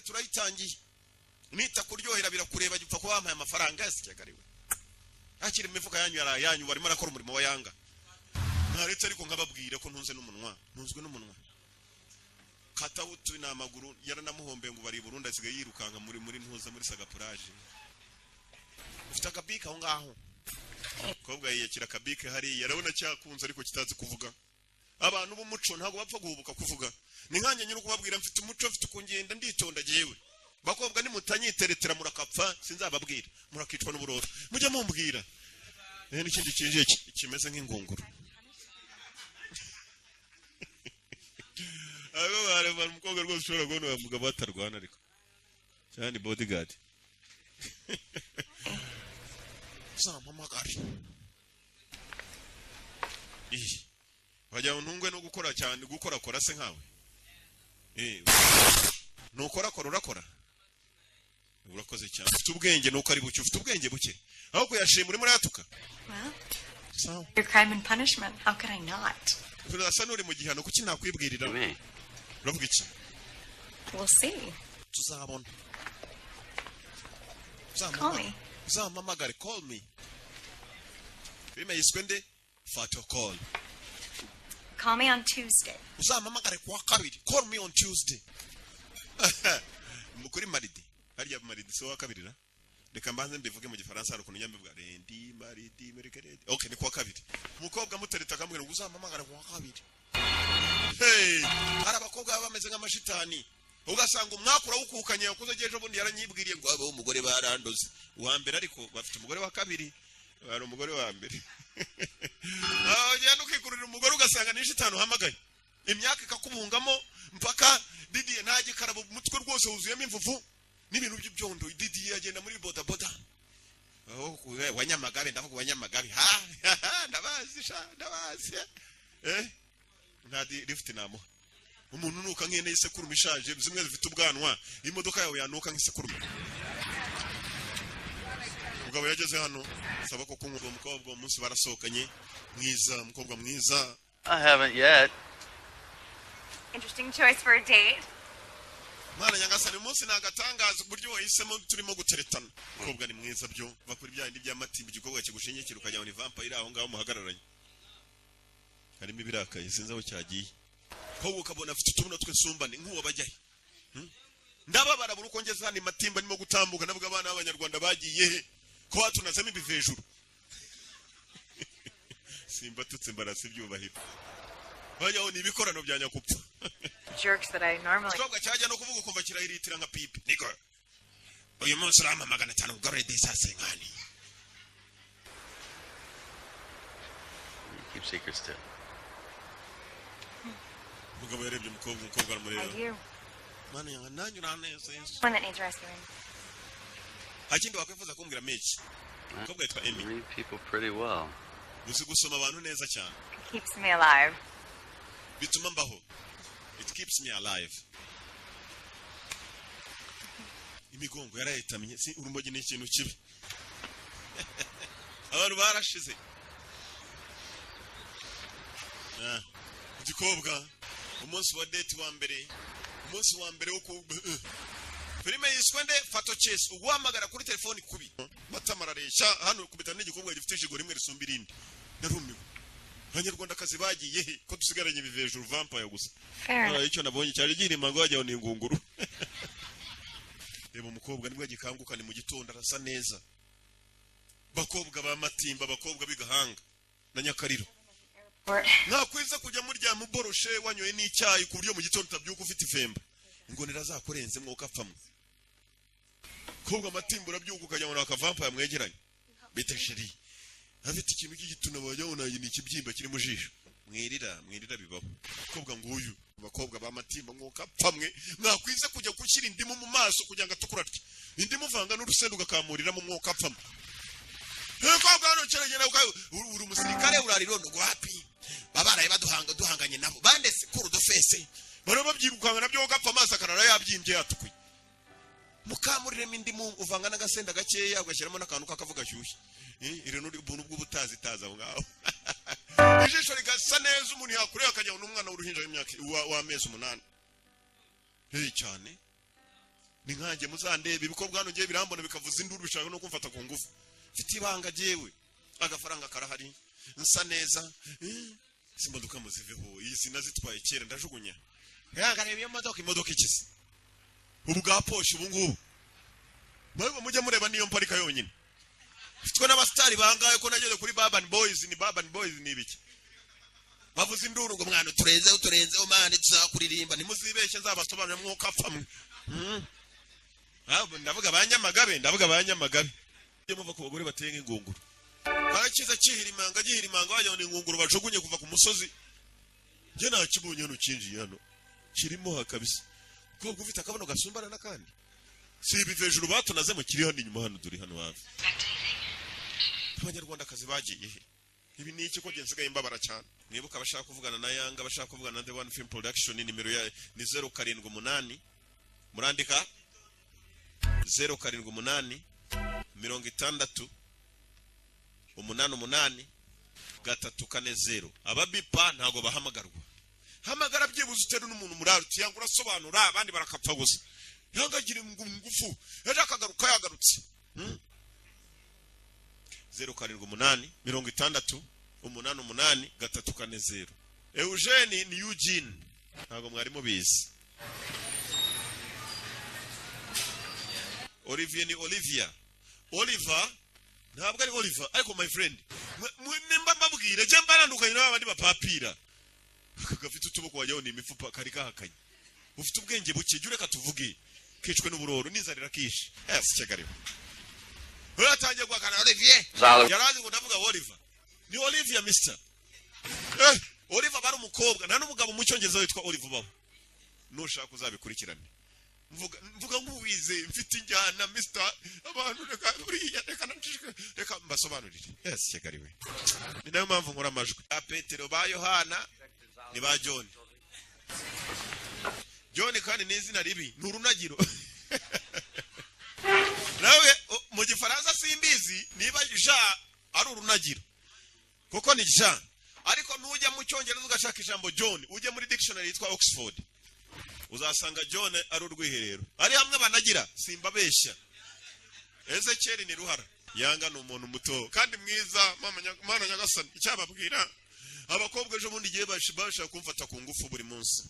Turayitangiye, nita kuryohera birakureba, gipfa kuba wampaye amafaranga yasicyagariwe akiri mu mifuka yanyu yaraye yanyu. Barimo arakora umurimo wa Yanga ntaretse, ariko nkababwira ko ntunze n'umunwa, ntunzwe n'umunwa. Katawutu ni amaguru yaranamuhombeye ngo bari i Burundi, asigaye yirukanka muri ntuza muri sagapuraje. Ufite akabike aho ngaho? Umukobwa yiyakira akabike hariya, arabona cyakunze ariko kitazi kuvuga. Abantu b'umuco ntabwo bapfa guhubuka kuvuga. Ni nkanjye nyiri kubabwira, mfite umuco, mfite ukungenda, nditonda. Jyewe bakobwa nimutanyiteretera murakapfa, sinzababwira, murakicwa n'uburoro. Mujye mumbwira. N'ikindi kinjiye kimeze nk'ingunguru. Abo bareba umukobwa rwose, ushobora kubona uwo mugabo batarwana, ariko cyane bodyguard. Uzampamagare. Iyi wagira ngo ntungwe no gukora cyane, gukorakora se nkawe. Nukorakora urakora, urakoze cyane, ufite ubwenge nuko ari buke, ufite ubwenge buke aho kuyashima urimo urayatuka. Well, Sawa. your crime and punishment. How could I not? Urasa n'uri mu gihano, kuki nakwibwirira? Me. Uravuga iki? We'll see. Tuzabona. Call me. Uzampamagare, call me. Filime yiswe nde? Fato Call. Call me on Tuesday. Uzampamagare kuwa kabiri, call me on Tuesday. Kuri mardi, harya mardi si uwa kabiri ra? Reka mbanze mbivuge mu Gifaransa, hari ukuntu njya mbivuga: lundi, mardi, mercredi. Okay, ni kuwa kabiri. Umukobwa mutereta akamubwira ngo uzampamagare kuwa kabiri. Hey, hari abakobwa baba bameze nk'amashitani, ugasanga umwaka urawukukanye yakuze. Ejo bundi yaranyibwiriye ngo abeho umugore barandoze uwa mbere, ariko bafite umugore wa kabiri, hari umugore wa mbere. Ah, ugenda ukikururira umugore ugasanga ni shitani uhamagaye, imyaka ikakubungamo mpaka Didiye nta gikarabo, umutwe rwose wuzuyemo imvuvu n'ibintu by'ibyondo. Didiye agenda muri bodaboda aho wa Nyamagabe, ndavuga wa Nyamagabe. Ha, ndabazi sha, ndabazi. Nta lift namuha umuntu unuka nk'ihene y'isekurume ishaje, zimwe zifite ubwanwa. Imodoka yawe yanuka nk'isekurume. Umugabo yageze hano, saba ko kunywa. Uwo mukobwa uwo munsi barasohokanye, mwiza, umukobwa mwiza. I haven't yet. Interesting choice for a date. Mwana nyagasani, umunsi ni agatangaza uburyo wahisemo turimo guteretana. Umukobwa ni mwiza byo, va kuri bya bindi by'amatimba, igikobwa kigushingikira ukajya muri vampire aho ngaho muhagararanye. Harimo ibirakaye, sinzi aho cyagiye. Kobwa ukabona afite utubuno tw'insumbane nk'uwo bajyahe. Ndababara buri uko ngeze hano i Matimba, ndimo gutambuka navuga: abana b'Abanyarwanda bagiye he ko batunazemo ibivejuru? Simbatutse, mbarasa ibyubahiro, bajyaho ni ibikorano bya nyakupfa. Jerks that I normally. Igikobwa cyajya no kuvuga ukumva kirahiritira nka pipe. Niko uyu munsi urampa 500 ugarure desasenkani. You keep secrets too. Umugabo yarebye umukobwa, umukobwa I aramureba. do. Mana yanjye, nanjye uranezeza. One that needs rescuing. Nta kindi wakwifuza kumbwira menshi? Umukobwa yitwa I Amy. read people pretty well. Uzi gusoma abantu neza cyane. It keeps me alive. Bituma mbaho, it keeps me alive. Imigongo yarayetamye. Si urumogi ni ikintu kibi, abantu barashize. Ah, igikobwa umunsi wa date wa mbere, umunsi wa mbere wo ku filime yiswe nde? Fato Chase. Uguhamagara kuri telefoni kubi matama arareshya hano kubita n'igikobwa gifite ijigo rimwe risumba irindi. Narumiwe, Abanyarwandakazi bagiye he ko dusigaranye ibivejuru, vampire gusa? Fair enough. Ah, icyo nabonye cyari gihirima ngo wajyaho ni ingunguru. Reba umukobwa nibwo agikanguka, ni mu gitondo, arasa neza. Bakobwa ba Matimba, abakobwa b'Igahanga na Nyakariro, mwakwiza kujya muryama uboroshe, wanyoye n'icyayi, ku buryo mu gitondo utabyuka ufite ifemba, ingonera zakurenze mwuka apfamwe. Kobwa Matimba, urabyuka ukajya ngo akavampaya mwegeranye. Bita chérie, afite ikintu cy'igituna wajya ngo ni ikibyimba kiri mu jisho. Mwirira, mwirira, bibaho. Kobwa nguyu, abakobwa ba Matimba, mwuka apfamwe, mwakwiza kujya gushyira indimu mu maso kugira ngo atukura atya. Indimu uvanga n'urusenda ugakamuriramo, umwuka apfamwe. Kobwa hano kiragenda, uri umusirikare, urarirondo wapi? Babaraye baduhanga, duhanganye nabo bandese kuri udufese, bari babyirukanga nabyo ugapfa, amaso akarara yabyimbye yatukuye. Mukamuriremo indimu, uvanga n'agasenda gakeya, ugashyiramo n'akantu k'akavu gashyushye. Iri ni ubuntu bw'ubutazitaza aho ngaho, ijisho rigasa neza, umuntu yakureba akajya n'umwana w'uruhinja w'imyaka w'amezi 8. Cyane. Ni nkanjye muzandebe, ibikobwa hano ngiye birambona bikavuza induru, bishaka no kumfata ku ngufu. Mfite ibanga jyewe, agafaranga karahari, nsa neza. Izi modoka muziveho, iyi sinazitwaye kera, ndajugunya. Yagareba iyo modoka, imodoka ikize ubu bwa poshe ubu ngubu. Mwebwe mujye mureba niyo mparika yonyine mfitwe n'abasitari bangahe, ko nageze kuri Urban Boys. Ni Urban Boys ni ibiki? Bavuze induru ngo mwana uturenzeho, uturenzeho mani, tuzakuririmba. Ntimuzibeshye, nzabasobanurira mwuka apfa mwe. Ah, ndavuga ba Nyamagabe, ndavuga ba Nyamagabe. Mujye muva ku bagore bateye nk'ingunguru. Karakiza kihirimanga, gihirimanga, wagira ngo ni ingunguru bajugunye kuva ku musozi. Njye nakibonye hano, kinjiye hano, kirimo ha kabisa. Umukobwa ufite akabuno gasumbana n'akandi, si ibi hejuru batunazemo, kiri hano inyuma, hano duri hano hafi. Abanyarwandakazi bagiye he? Ibi ni iki ko njye nsigaye mbabara cyane? Mwibuka abashaka kuvugana na Yanga, abashaka kuvugana na The One Film Production, nimero ya ni 078, murandika 078 60 88 340. Ababipa ntago bahamagarwa. Hamagara byibuze utere n'umuntu muraro uti yanga urasobanura, abandi barakapfa gusa. Yanga agira ingufu, ejo akagaruka yagarutse. 078 60 88 340. Eugene ni Eugene, ntabwo mwari mubizi. Olivier ni Olivia, Oliver ntabwo ari Oliver. Ariko my friend, nimba mbabwira je mbarandukanye n'abandi bapapira. Aka gafite utuboko wajyaho ni imifupa, kari kahakanye. Ufite ubwenge buke, jya ureka tuvuge, kicwe n'uburoro n'inzara irakishe. Ese cyagariho uratangiye guhakana Olivier? Zalo. Yarazi ngo ndavuga Oliver, ni Olivia mister. Oliver bari umukobwa, nta n'umugabo mu cyongereza witwa Oliver ubaho. Nushaka uzabikurikirane. Mvuga mvuga nk'uwize, mfite injyana mister. Abantu reka uriya, reka nacishike, reka mbasobanurire. Yes, cyagariwe ni nayo mpamvu nkora amajwi ba Petero, ba Yohana, ni ba John. John kandi ni izina ribi, ni urunagiro nawe. Mu gifaransa simbizi niba Jean ari urunagiro, kuko ni Jean. Ariko nujya mu cyongereza ugashaka ijambo John, ujye muri dictionary yitwa Oxford, uzasanga John ari urwiherero, ari hamwe banagira. Simbabeshya. Ezekiel ni ruhara. Yanga ni umuntu muto kandi mwiza. Mama mana nyagasani, icyababwira abakobwa ejo bundi igihe bashaka kumfata ku ngufu buri munsi,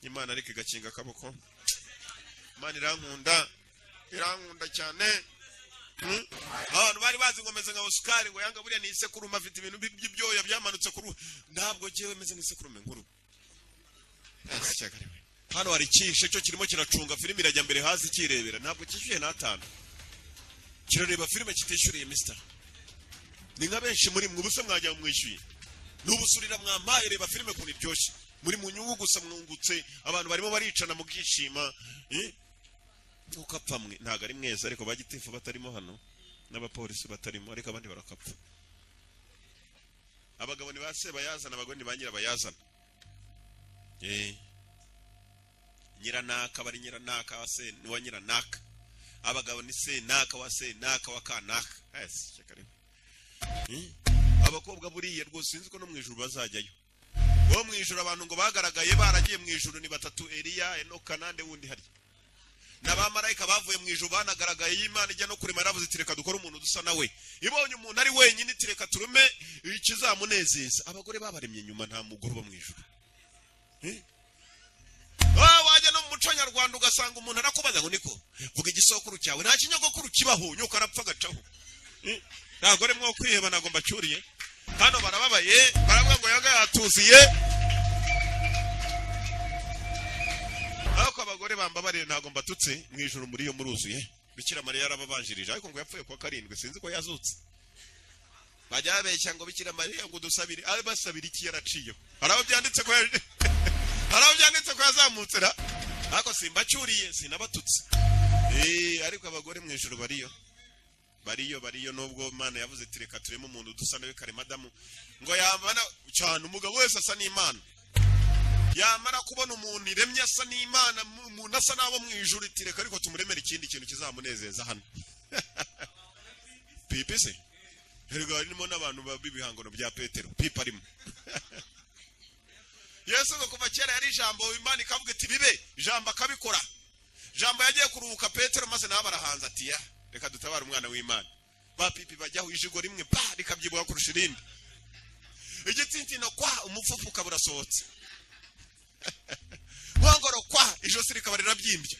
Imana ariko igakinga akaboko. Imana irankunda, irankunda cyane. Abantu bari bazi ngo meze nka Oscar, ngo Yanga buriya ni isekurume, afite ibintu by'ibyoya byamanutse ku ruhu. Ntabwo jyewe meze nk'isekurume nkuru. Ese cyagariwe. Hano hari icyishe cyo kirimo kiracunga filime, irajya mbere hasi kirebera, ntabwo cyishyuye n'atanu, kirareba filime kitishyuriye mister. Ni nka benshi muri mwe, ubuse mwajya mwishyuye n'ubusurira mwampaye. Reba filime ukuntu iryoshye, muri mu nyungu gusa, mwungutse abantu barimo baricana mukishima, eh? Nkuko apfa mwe ntabwo ari mwese, ariko ba gitifu batarimo hano n'abapolisi batarimo, ariko abandi barakapfa. Abagabo ni ba sebayazana, abagore ni ba nyirabayazana. Nyiranaka bari nyiranaka wa se wa nyiranaka, abagabo ni senaka wa senaka wa kanaka. Yes, shyaka rimwe. Abakobwa buriya rwose sinzi ko no mu ijuru bazajyayo. Bo mu ijuru, abantu ngo bagaragaye baragiye mu ijuru ni batatu: Eliya, Enoka nande wundi harya, n'abamarayika bavuye mu ijuru banagaragaye. Y'Imana ijya no kurema yaravuze iti reka dukore umuntu dusa nawe. Ibonye umuntu ari wenyine iti reka turume ikizamunezeza. Abagore babaremye nyuma, nta mugore uba mu ijuru. Wajya no mu muco nyarwanda ugasanga umuntu arakubaza ngo niko vuga igisokuru cyawe, nta kinyogokuru kibaho, nyoko arapfa agacaho. Ntabwo mwo kwiheba, ntabwo mbacyuriye. Hano barababaye, baravuga ngo Yanga yatuziye. Ariko abagore bambabarire, ntabwo mbatutse. Mu ijuru muri yo muruzuye. Bikira Mariya yarababanjirije, ariko ngo yapfuye kuwa karindwi, sinzi ko yazutse. Bajya babeshya ngo Bikira Mariya ngo dusabire, abe basabira iki? Yaraciyeho. Hari aho byanditse ko yazamutse ra? Ariko simbacyuriye, sinabatutse. Ariko abagore mu ijuru bariyo, bariyo, bariyo. Nubwo Imana yavuze iti reka tureme umuntu dusa nawe kare madamu, ngo yamara cyane umugabo wese asa n'Imana, yamara kubona umuntu iremye asa n'Imana, umuntu asa n'abo mu ijuru, iti reka ariko tumuremere ikindi kintu kizamunezeza hano. Pipi se erega harimo n'abantu b'ibihangano bya Petero, pipi arimo. Yesu ngo kuva kera yari ijambo, Imana ikavuga iti bibe, ijambo akabikora. Ijambo yagiye Kuruhuka Petero, maze nawe barahanze ati: "Ya, reka dutabare umwana w'Imana." Ba pipi bajyaho, ijigo rimwe pa rikabyibuha kurusha irindi, igitsintino kwa, umupfupu ukaba urasohotse, nkongoro kwa, ijosi rikaba rirabyimbye.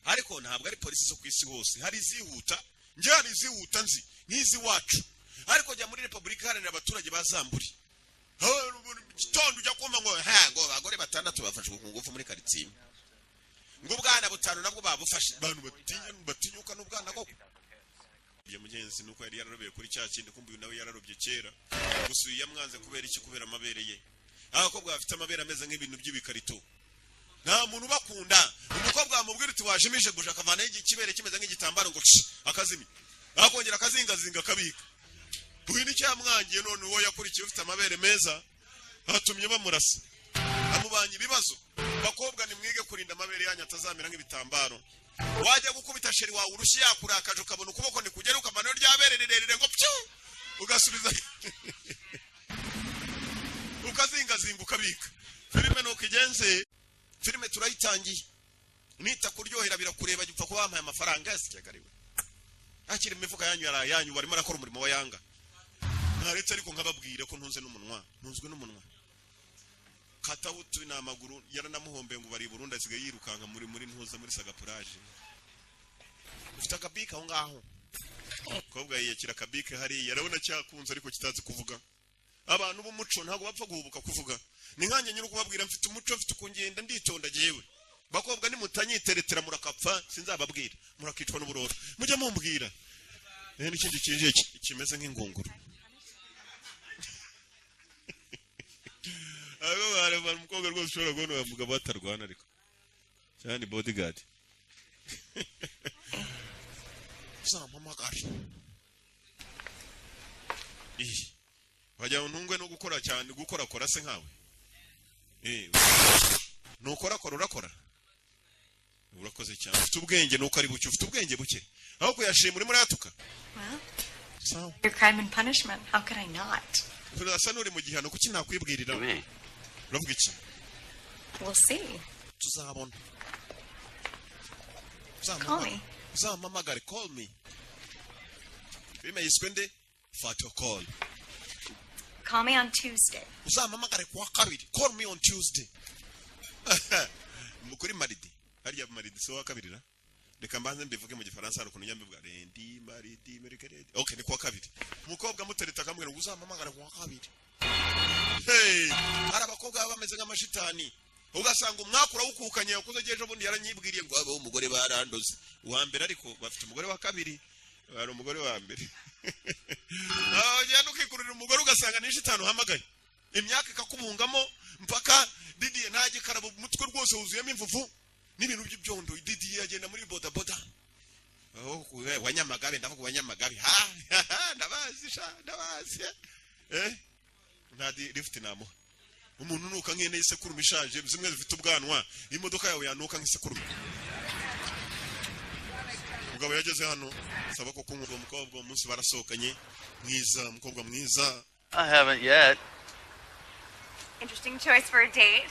Ariko ntabwo ari polisi zo ku isi hose. Hari izihuta, njye hari izihuta nzi nk'izi wacu, ariko jya muri Repubulika Iharanira Abaturage ba Zamburi, gitondo ujya kumva ngo ha, ngo abagore batandatu bafashwe ku ngufu muri karitsiye, ngo ubwana butanu nabwo babufashe. Abantu batinya, batinyuka n'ubwana koko. Ibyo mugenzi nuko yari yararobeye kuri cya kindi. Kumva uyu nawe yararobye kera, gusa uyu yamwanze kubera iki? Kubera amabere ye. Abakobwa bafite amabere ameze nk'ibintu by'ibikarito, nta muntu ubakunda. Umukobwa wamubwira uti wajimije gusa, akavanaho ikibere kimeze nk'igitambaro ngo ci, akazimya, akongera akazingazinga, akabika. Uyu nicyo yamwangiye. None uwo yakurikiye ufite amabere meza atumye bamurasa, amubanye ibibazo. Bakobwa, nimwige kurinda amabere yanyu atazamera nk'ibitambaro. Wajya gukubita chéri wawe urushyi, yakurakaje, ukabona ukuboko ntikugera, ukamana ryabere rirerire ngo pyu, ugasubiza, ukazingazinga, ukabika. Filime nuko igenze. Filime turayitangiye. Nita kuryohera birakureba, gipfa kuba wampaye amafaranga yasikagariwe akiri mu mifuka yanyu, yari ayanyu. Barimo arakora umurimo wa Yanga ntaretse, ariko nkababwira ko ntunze n'umunwa, ntunzwe n'umunwa. Katawutu ni amaguru yaranamuhombeye ngo bari i Burundi, asigaye yirukanka muri ntuza, muri sagapuraje. Ufite akabike aho ngaho. Umukobwa yiyakira akabike hariya, arabona cyakunze ariko kitazi kuvuga. Abantu b'umuco ntabwo bapfa guhubuka kuvuga. Ni nkanjye nyiri kubabwira, mfite umuco, mfite ukungenda, nditonda. Jyewe bakobwa, nimutanyiteretera murakapfa, sinzababwira, murakicwa n'uburoro. Mujye mumbwira. Rero n'ikindi kinjiye kimeze nk'ingunguru. Abo bareba umukobwa rwose, ushobora kubona uwo mugabo batarwana, ariko cyane bodyguard uzampamagare. Ih, wagira ngo ntungwe no gukora cyane, gukorakora se nkawe. Nukorakora, urakora, urakoze cyane, ufite ubwenge nuko ari buke, ufite ubwenge buke aho kuyashima urimo urayatuka. Well, Sawa. your crime and punishment. How could I not? Urasa n'uri mu gihano, kuki nakwibwirira? Me. Uravuga iki? We'll see. Tuzabona. Call me. Uzampamagare, call me. Filime yiswe nde? Fato Call. Call me on Tuesday. Uzampamagare kuwa kabiri, call me on Tuesday, kuri mardi. Harya mardi si uwa kabiri ra? Reka mbanze mbivuge mu Gifaransa, hari ukuntu njya mbivuga: lundi, mardi, mercredi. Okay, ni kuwa kabiri. Umukobwa amutereta akamubwira ngo uzampamagare kuwa kabiri. Hey, hari abakobwa baba bameze nk'amashitani, ugasanga umwaka urawukukanye. Yakuze ejo bundi yaranyibwiriye ngo abe umugore barandoze uwa mbere, ariko bafite umugore wa kabiri, hari umugore wa mbere. Ah, ugenda ukikururira umugore, ugasanga ni shitani uhamagaye, imyaka ikakubungamo mpaka Didiye ntagikaraba umutwe rwose, wuzuyemo imvuvu n'ibintu by'ibyondo. Didiye agenda muri bodaboda. Oh, wa Nyamagabe, ndavuga wa Nyamagabe, ha, ndabazi sha, ndabazi. Nta lift namuha umuntu unuka nk'ihene y'isekurume ishaje, zimwe zifite ubwanwa. Imodoka yawe yanuka nk'isekurume. Umugabo yageze hano, saba ko kunywa. Uwo mukobwa uwo munsi barasohokanye, mwiza, umukobwa mwiza. I haven't yet. Interesting choice for a date.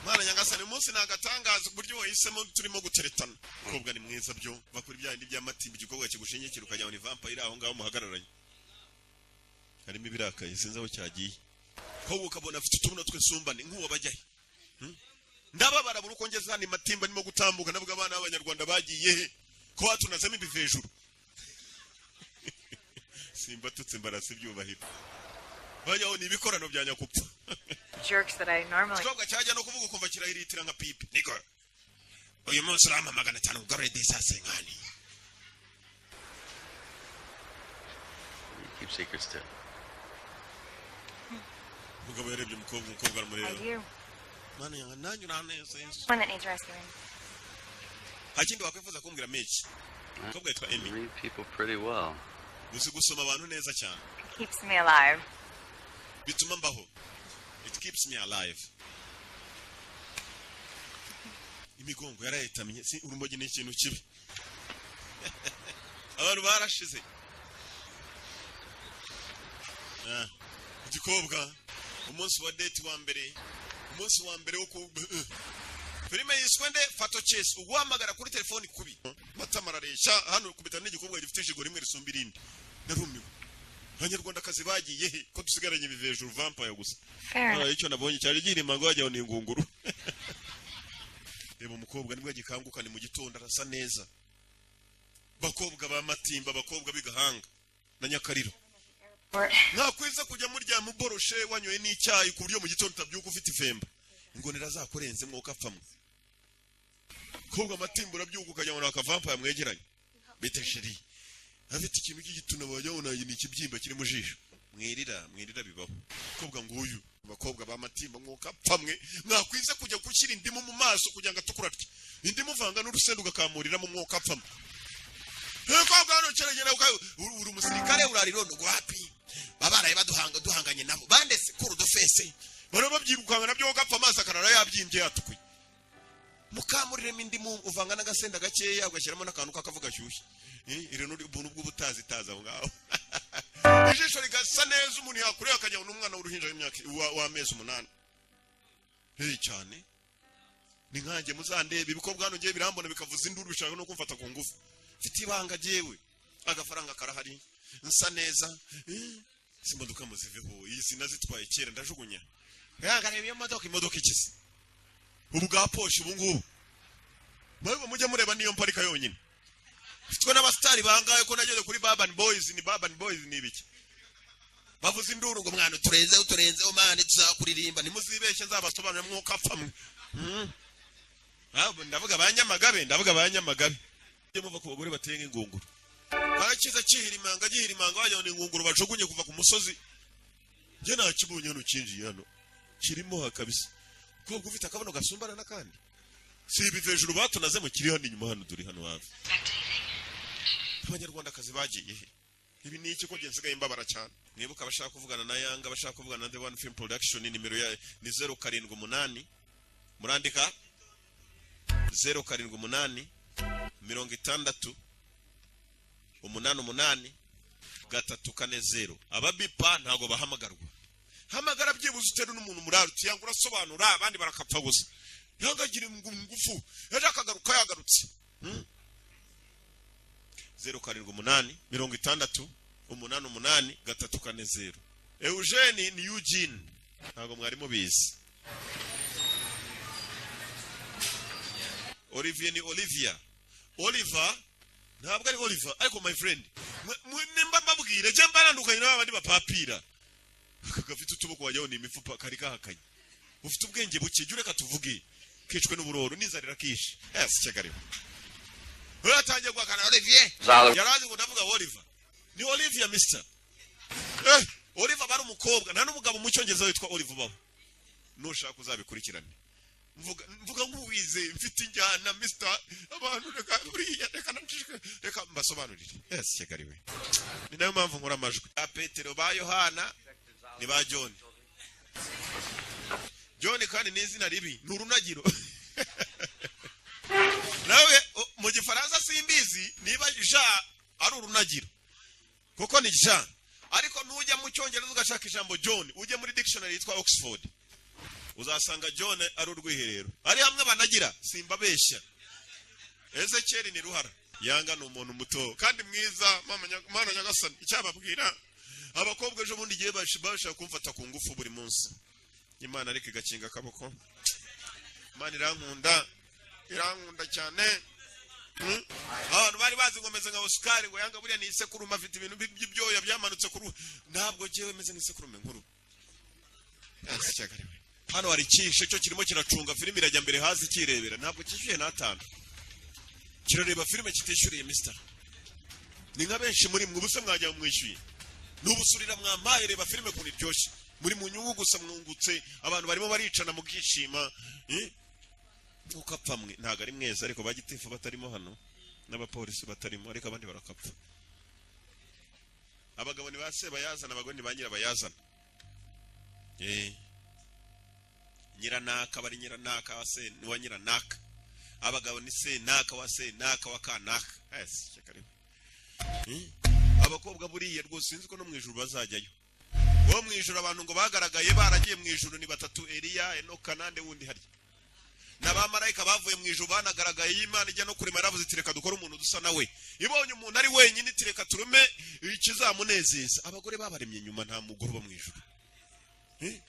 Mwana nyagasani, uyu munsi ni agatangaza uburyo wahisemo turimo guteretana. Umukobwa ni mwiza byo, va kuri bya bindi by'amatimba, igikobwa kigushingikira ukajya ngo ni vampire aho ngaho muhagararanye. Harimo ibirakaye, sinzi aho cyagiye. Kobwa ukabona afite utubuno tw'insumbane nk'uwo bajyahe. Ndababara buri uko ngeze hano i Matimba, ndimo gutambuka, ndavuga abana b'Abanyarwanda bagiye he ko batunazemo ibiva hejuru? Simbatutse, mbarasa ibyubahiro, bajyaho ni ibikorano bya nyakupfa. Jerks that I normally. Igikobwa cyajya no kuvuga ukumva kirahiritira nka pipe. Niko uyu munsi urampa 500 ugarure 250. You keep secrets too. Umugabo yarebye umukobwa, umukobwa I aramureba. do. Mana yanjye, nanjye uranezeza. One that needs rescuing. Nta kindi wakwifuza kumbwira meki? Umukobwa yitwa You Amy. read people pretty well. Uzi gusoma abantu neza cyane. It keeps me alive. Bituma mbaho, it keeps me alive. Imigongo yarayetamye. Si urumogi ni ikintu kibi, abantu barashize. Ah, igikobwa umunsi wa date wa mbere, umunsi wa mbere wo ku Filime yiswe nde? Fatal Chase, uguhamagara kuri telefoni kubi. Matama arareshya hano, kubita n'igikorwa gifite ijigo rimwe risumba irindi. Narumiwe, abanyarwandakazi bagiye he ko dusigaranye ibivejuru, vampire gusa? Fair enough. Ah, icyo nabonye cyari gihirima ngo wajyaho ni ingunguru. Reba umukobwa, nibwo agikanguka, ni mu gitondo, arasa neza. Bakobwa ba Matimba, abakobwa b'igahanga na Nyakariro, mwakwiza kujya muryama uboroshe, wanyoye n'icyayi, ku buryo mu gitondo utabyuka ufite ifemba, ingonera zakurenze, mwuka apfamwe. Kobwa Matimba, urabyuka ukajya ngo akavampaya mwegeranye. Bite chérie? Afite ikintu cy'igituna, wajya ngo ni ikibyimba kiri mu jisho. Mwirira, mwirira, bibaho. Kobwa nguyu, abakobwa ba Matimba, mwuka apfamwe, mwakwiza kujya gushyira indimu mu maso kugira ngo atukura atya. Indimu uvanga n'urusenda ugakamuriramo, mwuka apfamwe. Kobwa hano kiragenda, uri umusirikare, urara irondo wapi? Babaraye baduhanga, duhanganye nabo bandese kuru dofese, bari babyirukanga nabyo, gapfa amaso akarara yabyimbye, yatukuye. Mukamuriremo indimu, uvanga n'agasenda gakeya, ugashyiramo n'akantu k'akavu gashyushye. Iri ni ubuntu bw'ubutazitaza aho ngaho, ijisho rigasa neza, umuntu yakureba akajya n'umwana w'uruhinja w'imyaka w'amezi 8. Cyane ni nkanjye, muzandebe. Ibikobwa hano ngiye birambona bikavuza induru, bishaka no kumfata ku ngufu. Mfite ibanga jyewe, agafaranga karahari, nsa neza. Izi modoka muziveho, iyi sinazitwaye kera, ndajugunya. Reba iyo modoka, imodoka ikize ubu bwa Porsche ubu ngubu. Mwebwe mujye mureba niyo mparika yonyine mfitwe n'abasitari bangahe ko nageze kuri Urban Boys. Ni Urban Boys, ni ibiki bavuze induru ngo mwana uturenzeho, uturenzeho man, tuzakuririmba. Ntimuzibeshye, nzabasobanurira, mwuka apfa mwe. Ndavuga ba Nyamagabe, ndavuga ba Nyamagabe. Mujye muva ku bagore bateye nk'ingunguru. Karakiza kihirimanga, gihirimanga, wagira ngo ni ingunguru bajugunye kuva ku musozi. Njye nakibonye hano, kinjiye hano, kirimo ha kabisa. Kobwa ufite akabuno gasumbana n'akandi, si ibi hejuru batunazemo, kiri hano inyuma hano, turi hano hafi. Abanyarwandakazi bagiye he? Ibi ni iki ko njye nsigaye mbabara cyane? Mwibuka, abashaka kuvugana na Yanga, abashaka kuvugana na The One Film Production, nimero ya ni 078, murandika 078 60 88 340. Ababipa ntabwo bahamagarwa. Hamagara byibuze utere n'umuntu muraro uti yanga urasobanura, abandi barakapfa gusa. Yanga agira ingufu, ejo akagaruka yagarutse. 078 60 88 340. Eugene ni Eugene, ntabwo mwari mubizi. Olivier ni Olivia, Oliver ntabwo ari Oliver. Ariko my friend, nimba mbabwira je mbarandukanye n'abandi bapapira. Aka gafite utuboko wajyaho ni imifupa, kari kahakanye. Ufite ubwenge buke, jya ureka tuvuge, kicwe n'uburoro n'inzara irakishe. Yes, cyagariho uratangiye guhakana Olivier. Zalo. Yarazi ngo ndavuga Oliver, ni Olivia mister. Oliver bari umukobwa, nta n'umugabo mu cyongereza witwa Oliver ubaho. Nushaka uzabikurikirane. Mvuga, mvuga nk'uwize, mfite injyana mister. Abantu reka buriya, reka nacishwe, reka mbasobanurire. Yes, cyagariwe, ni nayo mpamvu nkora amajwi ba Petero, ba Yohana, ni ba John. John kandi ni izina ribi, ni urunagiro nawe. Mu gifaransa simbizi niba Jean ari urunagiro, kuko ni Jean. Ariko nujya mu cyongereza ugashaka ijambo John, ujye muri dictionary yitwa Oxford, uzasanga John ari urwiherero, ari hamwe banagira. Simbabeshya, Ezekiel ni ruhara. Yanga ni umuntu muto kandi mwiza. Mama mana nyagasani, icyababwira abakobwa ejo bundi igihe bashaka kumfata ku ngufu buri munsi, Imana ariko igakinga akaboko. Imana irankunda, irankunda cyane. Abantu bari bazi ngo meze nka Oscar, ngo yanga buriya ni isekurume, afite ibintu by'ibyoya byamanutse ku ruhu. Ntabwo jyewe meze nk'isekurume nkuru. Yes, cyagariwe. Hano hari icyishe cyo kirimo kiracunga filime, irajya mbere hazi kirebera, ntabwo cyishyuye n'atanu, kirareba filime kitishyuriye mister. Ni nka benshi muri mwe, ubuse mwajya mwishyuye n'ubusurira mwampaye. Reba filime ukuntu iryoshye, muri mu nyungu gusa, mwungutse abantu barimo baricana mukishima, eh? Ukapfa mwe, ntabwo ari mwese, ariko ba gitifu batarimo hano n'abapolisi batarimo, ariko abandi barakapfa. Abagabo ni ba sebayazana, abagore ni ba nyirabayazana. Nyiranaka bari nyiranaka wa se wa nyiranaka, abagabo ni se naka wa se naka wa kanaka. Yes, shyaka rimwe. Abakobwa buriya rwose sinzi ko no mu ijuru bazajyayo. Bo mu ijuru, abantu ngo bagaragaye baragiye mu ijuru ni batatu: Eliya, Enoka nande wundi harya. N'abamarayika bavuye mu ijuru banagaragaye. Y'Imana ijya no kurema yaravuze iti: "Reka dukore umuntu dusa nawe." Ibonye umuntu ari wenyine iti: "Reka turume ikizamunezeza." Abagore babaremye nyuma, nta mugore uba mu ijuru. Eh?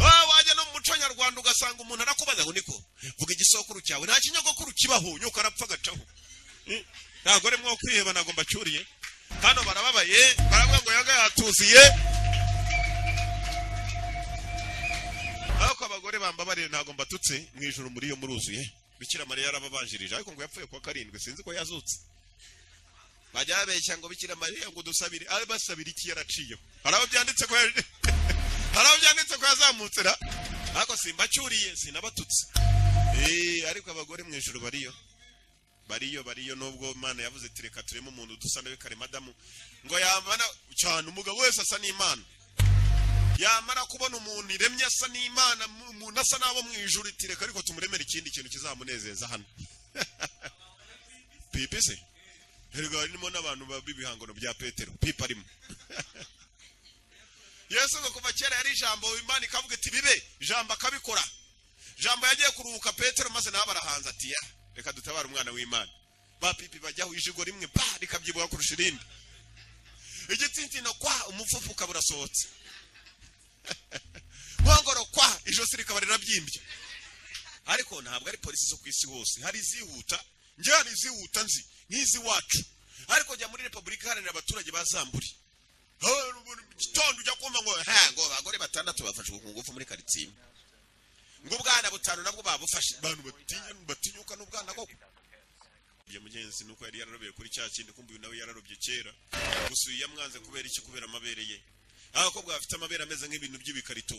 Wajya no mu muco nyarwanda ugasanga umuntu arakubaza ngo: "Niko, vuga igisokuru cyawe." Nta kinyogokuru kibaho, nyoko arapfa agacaho. Eh? Ntabwo mwo kwiheba, ntabwo mbacuriye hano. Barababaye, baravuga ngo yaga yatuziye. Ariko abagore bambabarire, ntabwo mbatutse. Mu ijuru muri yo muruzuye. Bikira Mariya yarababanjirije, ariko ngo yapfuye kuwa karindwi, sinzi ko yazutse. Bajya babeshya ngo: "Bikira Mariya ngo dusabire." Abe basabira iki? Yaraciyeho. Hari aho byanditse ko yazamutse ra? Ariko simbacyuriye, sinabatutse. Ariko abagore mu ijuru bariyo, bariyo, bariyo. Nubwo Imana yavuze iti: "Reka tureme umuntu dusa nawe kare." Madamu ngo yamara cyane, umugabo wese asa n'Imana, yamara kubona umuntu iremye asa n'Imana, umuntu asa n'abo mu ijuru, iti: "Reka ariko tumuremere ikindi kintu kizamunezeza hano." Pipi se erega harimo n'abantu b'ibihangano bya Petero, pipi arimo. Yesu ngo kuva kera yari ijambo. Imana ikavuga iti: "Bibe," ijambo akabikora. Jambo yagiye kuruhuka, Petero maze nawe barahanze ati: "Ya, reka dutabare umwana w'Imana." Ba pipi bajyaho ijigo rimwe pa rikabyibuha kurusha irindi, igitsitsino kwa, umufufu ukaba urasohotse, nkongoro kwa, ijosi rikaba rirabyimbye. Ariko ntabwo ari polisi zo ku isi hose. Hari izihuta, njye hari izihuta nzi nk'izi wacu, ariko jya muri Repubulika Iharanira Abaturage ba Zamburi, gitondo ujya kumva ngo ha ngo abagore batandatu bafashwe ku ngufu muri karitsiye, ngo ubwana butanu nabwo babufashe. Abantu batinya, batinyuka n'ubwana koko. Ibyo mugenzi nuko yari yararobeye kuri cya kindi. Kumva uyu nawe yararobye kera, gusa uyu yamwanze kubera iki? Kubera amabere ye. Abakobwa bafite amabere ameze nk'ibintu by'ibikarito,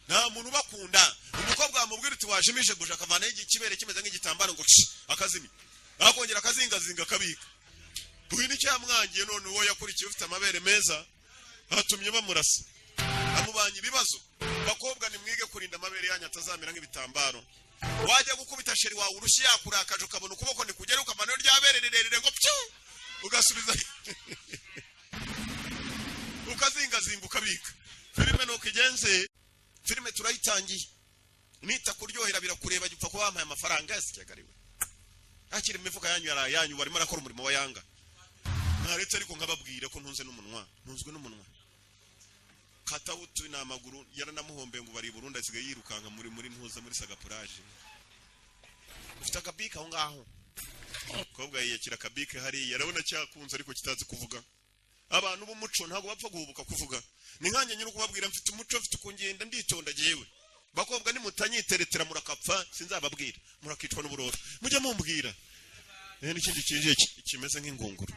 nta muntu ubakunda. Umukobwa wamubwira uti: "Wajimije buja," akavanaho ikibere kimeze nk'igitambaro ngo ci, akazimya, akongera akazingazinga akabika. Uyu nicyo yamwangiye. None uwo yakurikiye ufite amabere meza atumye bamurasa, amubanye ibibazo. Bakobwa, nimwige kurinda amabere yanyu atazamera nk'ibitambaro. Wajya gukubita chéri wawe urushyi yakurakaje, ukabona ukuboko ntikugera, ukavanaho rya bere rirerire ngo pyu, ugasubiza ukazingazinga ukabika. Filime nuko igenze, filime turayitangiye. Nita kuryohera birakureba, gipfa kuba wampaye amafaranga yasicyagariwe akiri mu mifuka yanyu yaraye yanyu. Barimo arakora umurimo wa Yanga ntaretse, ariko nkababwira ko ntunze n'umunwa, ntunzwe n'umunwa. Katawutu ni amaguru yaranamuhombeye, ngo bari i Burundi, asigaye yirukanka muri ntuza muri sagapuraje. Ufite akabike aho ngaho. Umukobwa yiyakira akabike hariya, arabona cyakunze ariko kitazi kuvuga. Abantu b'umuco ntabwo bapfa guhubuka kuvuga. Ni nkanjye nyine kubabwira, mfite umuco, mfite uko ngenda, nditonda. Jyewe bakobwa, nimutanyiteretera murakapfa, sinzababwira, murakicwa n'uburoro. Mujye mumbwira. N'ikindi kinjiye kimeze nk'ingunguru.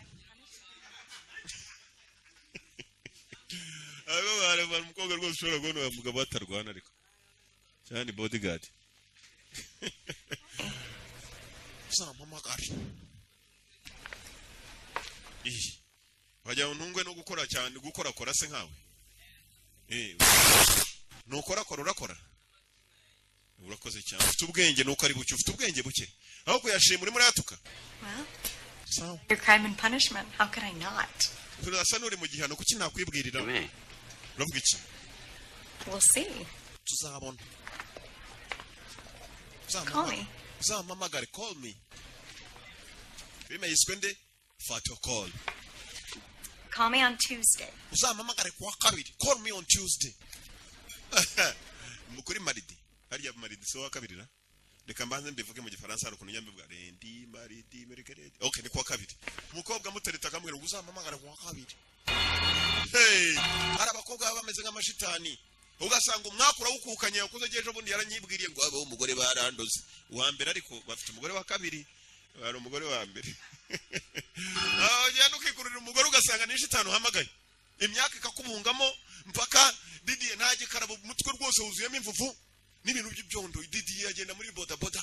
Abo bareba umukobwa rwose, ushobora kubona uwo mugabo batarwana, ariko cyane bodyguard. Uzampamagare. Iyi wagira ngo ntungwe no gukora cyane, gukorakora se nkawe. Nukorakora urakora, urakoze cyane, ufite ubwenge nuko ari buke, ufite ubwenge buke aho kuyashima urimo urayatuka. Well, Sawa. your crime and punishment. How could I not? Urasa n'uri mu gihano, kuki nakwibwirira? Me. Uravuga iki? We'll see. Tuzabona. Call me. Uzampamagare, call me. Filime yiswe nde? Fato Call. Call me on Tuesday. Uzampamagare kuwa kabiri, call me on Tuesday. Kuri mardi, harya mardi si uwa kabiri ra? Reka mbanze mbivuge mu Gifaransa, hari ukuntu njya mbivuga: lundi, mardi, mercredi. Okay, ni kuwa kabiri. Umukobwa amutereta akamubwira ngo uzampamagare kuwa kabiri. Hey, hari abakobwa baba bameze nk'amashitani, ugasanga umwaka urawukukanye. Yakuze ejo bundi yaranyibwiriye ngo abo umugore barandoze uwa mbere, ariko bafite umugore wa kabiri, hari umugore wa mbere. Ah, ugenda ukikururira umugore ugasanga ni shitani uhamagaye, imyaka ikakubungamo mpaka Didiye nta gikarabo, umutwe rwose wuzuyemo imvuvu n'ibintu by'ibyondo. Didiye agenda muri bodaboda.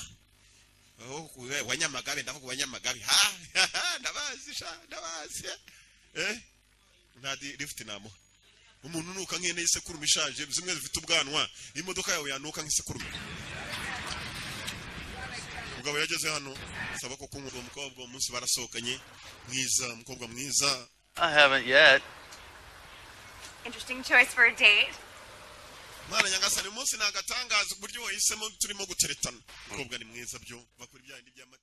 Oh, wa Nyamagabe, ndavuga wa Nyamagabe. Ha, ndabazi sha, ndabazi. Nta lift namuha umuntu unuka nk'ihene y'isekurume ishaje, zimwe zifite ubwanwa. Imodoka yawe yanuka nk'isekurume. Umugabo yageze hano saba ko kunywa. Uwo mukobwa uwo munsi barasohokanye, mwiza, umukobwa mwiza. I haven't yet. Interesting choice for a date. Mwana nyagasani, uyu munsi ni agatangaza uburyo wahisemo turimo guteretana. Umukobwa ni mwiza byo, bakora ibyaha n'iby'amati.